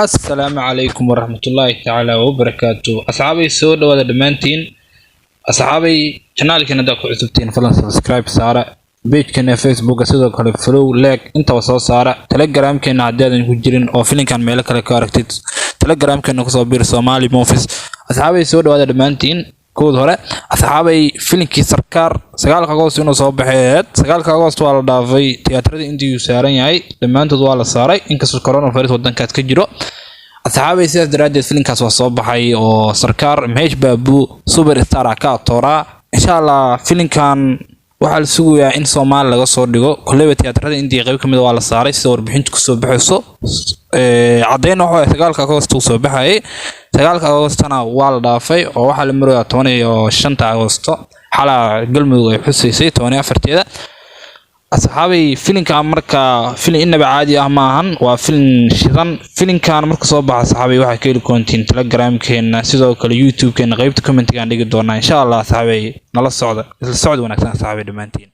Assalaamu calaykum waraxmatullaahi tacaala wabarakaatu. Asxaabay, soo dhawaada dhammaantiin. Asxaabay, channelkan haddaa ku cusubtiin, fadlan subscribe saara pagekeena Facebooka, sidoo kale follow, like intaba soo saara. Telegramkeena haddii aadan ku jirin oo filinkan meelo kale ka aragtid, Telegramkeena kusoo biir, Somali Movies. Asxaabay, soo dhawaada dhammaantiin. Kood hore, asxaabay, filinkii Sarkaar 9-ka Agoost inuu soo baxeed, 9-ka Agoost waa la dhaafay. Tiyaatarada intii uu saaran yahay dhammaantood waa la saaray, inkastoo coronavirus wadankaas ka jiro. Asxaabay, sidaas daraaddeed filinkaas waa soo baxay oo Sarkaar Mahesh Babu super star ah ka atooraa. Insha Allah filinkan waxaa la sugayaa in Soomaali laga soo dhigo. Kolleyba tiyaatarada intii qayb ka mid waa la saaray, sida warbixinta kusoo baxayso. Caddeyn waxa 9-ka Agoost uu soo baxayay, 9-ka Agoostana waa la dhaafay oo waxaa la marayaa 15-ta Agoosto. Xalaa Galmudug ay xusaysay 14-teeda. Asxaabay, filinkan marka filin inaba caadi ah maahan, waa filin shidan. Filinkan marka soo baxa, asxaabay, waxaa ka heli koontiin Telegramkeena, sidoo kale YouTube-keena, qaybta commentigaan dhigi doonaa insha Allah. Asxaabay, nala socda, isla socod wanaagsan, asxaabay dhammaantiin.